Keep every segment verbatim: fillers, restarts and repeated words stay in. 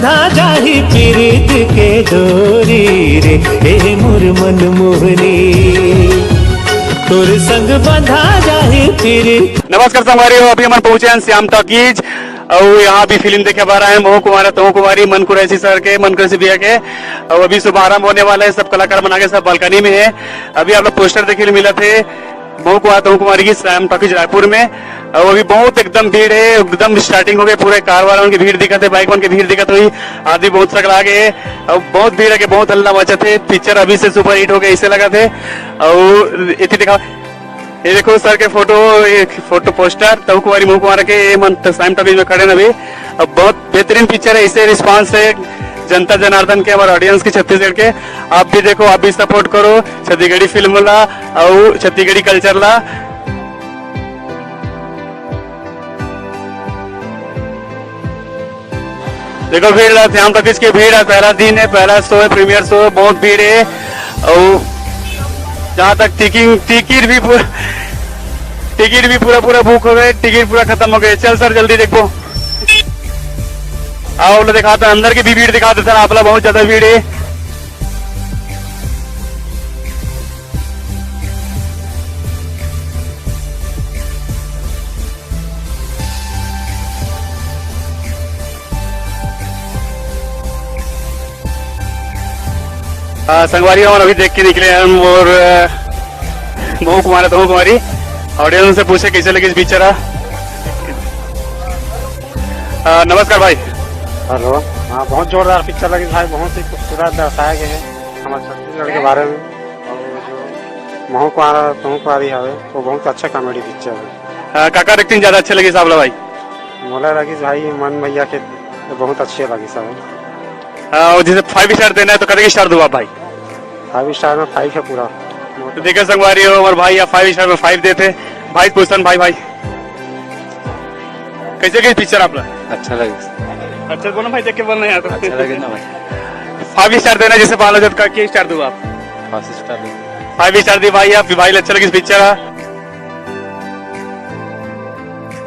बंधा जाही पीरित के डोरी रे, ए मोर मन मोहनी, तोर संग बंधा जाही पीरित। नमस्कार संगवारी हो, अभी हमन पहुंचे हैं श्याम टॉकीज और यहाँ भी फिल्म देखे बर आए हैं महू कुंवारा तहू कुंवारी, मन कुरैशी सर के, मन कुरैशी भैया के। और अभी शुभारंभ होने वाला है, सब कलाकार मन आगे, सब बालकनी में है। अभी आप लोग पोस्टर देखे मिला थे महू कुंवारा तहू कुंवारी की श्याम टॉकीज रायपुर में। और अभी बहुत एकदम भीड़ है, एकदम स्टार्टिंग हो गई, पूरे कार वाला मन के भीड़ दिखत है, बाइक मन के भीड़ दिखत हुई, आदमी बहुत सकला गए है। और बहुत भीड़ है कि बहुत हल्ला मचत है, पिक्चर अभी से सुपर हिट हो गया, ऐसे लगत है। और इतनी दिखा, ये देखो सर के फोटो, ये फोटो पोस्टर, तहू कुंवारी महू कुंवारा के, ये मन श्याम टॉकीज में खड़े हैं अभी। अब बहुत बेहतरीन पिक्चर है, इससे रिस्पांस है जनता जनार्दन के, हमारे ऑडियंस के छत्तीसगढ़ के। आप भी देखो, आप भी सपोर्ट करो छत्तीसगढ़ी फिल्म ला और छत्तीसगढ़ी कल्चर ला। देखो भीड़ है, श्याम टॉकीज की भीड़ है, पहला दिन है, पहला शो है, प्रीमियर शो है, बहुत भीड़ है। और जहाँ तक टिकट, टिकट भी पूरा, टिकट भी पूरा पूरा बुक हो गए, टिकट पूरा खत्म हो गए। चल सर, जल्दी देखो, आओ, लो दिखाते हैं, अंदर की भी भीड़ दिखा देते हैं आप लोग, बहुत ज्यादा भीड़ है। आ, संगवारी, हम अभी देख के निकले हैं हम और, आ, महू कुंवारा तहू कुंवारी। ऑडियंस से पूछे कैसे लगी इस पिक्चर। आ, नमस्कार भाई। हेलो। हाँ, बहुत जोरदार पिक्चर लगी भाई, बहुत ही खूबसूरत दर्शाया गया है हमारे छत्तीसगढ़ के बारे में। और जो महू कुंवारा तहू कुंवारी हवे, वो बहुत अच्छा कॉमेडी पिक्चर है। आ, काकर एक्टिंग ज्यादा अच्छे लगी साहब ला भाई? मोला लगी भाई मन भैया के बहुत अच्छे लगी सब। आ, और जैसे फाइव स्टार देना है तो कतक स्टार दूँ आप भाई? फाइव स्टार में फाइव है पूरा। तो देखिए संगवारी हो, हमारे भाई यहाँ फाइव स्टार में फाइव देते। भाई पूछन भाई, भाई कैसे गई पिक्चर आप लोग? अच्छा लगे। अच्छा बोलो भाई, देख के बोलना यार। अच्छा लगे ना भाई। फाइव स्टार देना जैसे बाला जत का, के स्टार दूँ आप? फाइव स्टार दे। फाइव स्टार दी भाई आप, भाई अच्छा लगी पिक्चर है।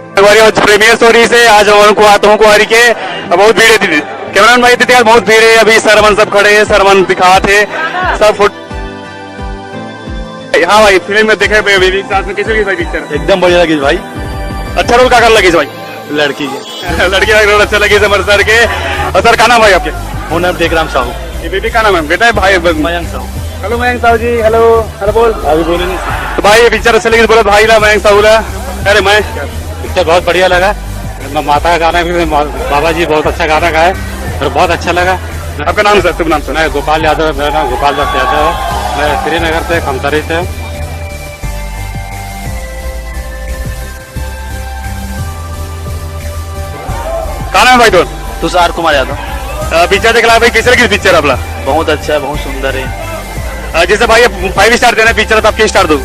संगवारी आज प्रीमियर शो रहिसे, आज हमन कुंवारा तहू कुंवारी के बहुत भीड़ है दीदी। कैमरामैन भाई, दीदी आज बहुत भीड़ है, अभी सर मन सब खड़े हैं, सर मन दिखात है, सब फोटो। हाँ भाई, फिल्म में देखे बेबी साथ में कैसे लगी भाई पिक्चर? एकदम बढ़िया लगी भाई। अच्छा रोल काकर लगी भाई? लड़की के। लड़की का रोल अच्छा लगी समर सर के। और सर का नाम है आपके? मोर नाम टेकराम साहू। ये बेबी का नाम है? बेटा है भाई? मयंक साहू। हेलो मयंक साहू जी, हेलो। अरे बोल। अभी बोले नहीं। तो भाई ये पिक्चर अच्छा लगी बोला भाई ला, मयंक साहू ला। अरे मैं पिक्चर बहुत बढ़िया लगा। म-, माता का गाना भी, मा-, बाबा जी बहुत अच्छा गाना गाए और बहुत अच्छा लगा। आपका नाम सर, शुभ नाम सर? मैं गोपाल यादव है, मेरा नाम गोपाल दास यादव है। मैं श्रीनगर से, खमतरी से हूँ। का नाम है भाई तोर? तुषार कुमार यादव। अ, पिक्चर देख ला भाई, कैसे लगी पिक्चर आपला? बहुत अच्छा है, बहुत सुंदर है। अ, जैसे भाई फाइव स्टार देना पिक्चर तो आप के स्टार दो?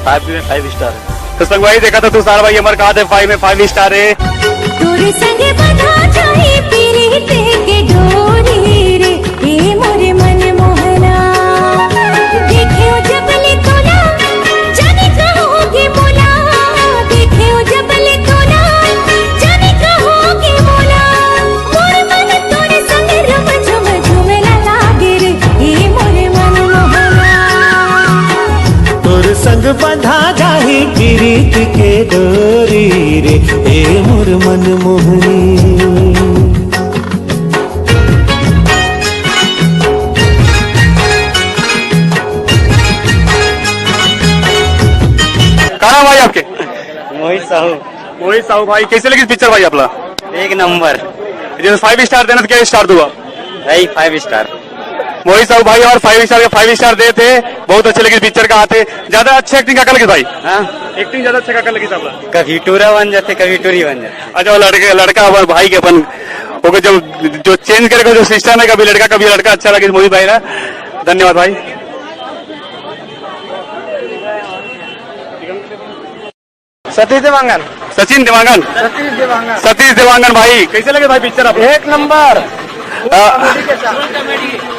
फाइव में फाइव स्टार है। तो संगवारी देखा था तुषार भाई हमारे कहा थे फाइव में फाइव स्टार है। तोरे संगे बंधा जाही पीरित के डोरी रे, ए मोरे मन मोहना। देखे ओ जब ले तोला, जाने कहोगे मोला। देखे ओ जब ले तोला, जाने कहोगे मोला। मोर मन तोर संग रम झुम झुमेला लागे रे, ए मोर मन मोहना। तोर संग बंधा जाही पीरित के डोरी रे, ए मोर मन मोहनी। का नाम भाई आपके? मोहित साहू। मोहित साहू भाई, कैसे लगी पिक्चर भाई आपला? एक नंबर। जैसे फाइव स्टार देना तो क्या स्टार दूंगा? भाई फाइव स्टार। मोहित साहू भाई और फाइव स्टार के फाइव स्टार देते, बहुत अच्छे लगे पिक्चर का आते। ज्यादा अच्छे एक्टिंग का लगे भाई? हाँ। एक्टिंग ज्यादा अच्छा का लगे आपला? कभी टूरा बन जाते, कभी टूरी बन जाते। अच्छा, वो लड़के, लड़का हमारे भाई के अपन, ओके जब जो चेंज करेगा जो सिस्टम है, कभी लड़का कभी लड़का अच्छा लगे मोहित भाई ना। धन्यवाद भाई। सतीश देवांगन। सचिन देवांगन। सतीश देवांगन। सतीश देवांगन भाई, कैसे लगे भाई पिक्चर आपको? एक नंबर। आ,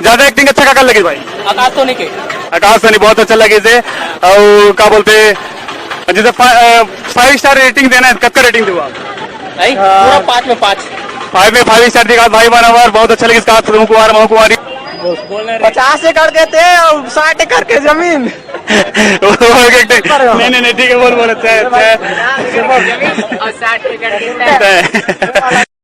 ज्यादा एक्टिंग अच्छा काकर लगे भाई? आकाश सोनी के। आकाश सोनी बहुत अच्छा लगे थे। और क्या बोलते, जैसे फा-, अ, फाइव स्टार रेटिंग देना है, कब का रेटिंग दूँ आप? भाई पूरा पाँच में पाँच। फाइव में फाइव स्टार दिखा भाई, वन आवर बहुत अच्छा लगिस का, तुम कुमार महू कुमारी। पचास एकड़ के ते अउ साठ एकड़ के जमीन। नहीं नहीं नहीं, ठीक है, ठीक है, बोल बोल, अच्छा है, अच्छा है। और साठ एकड़ के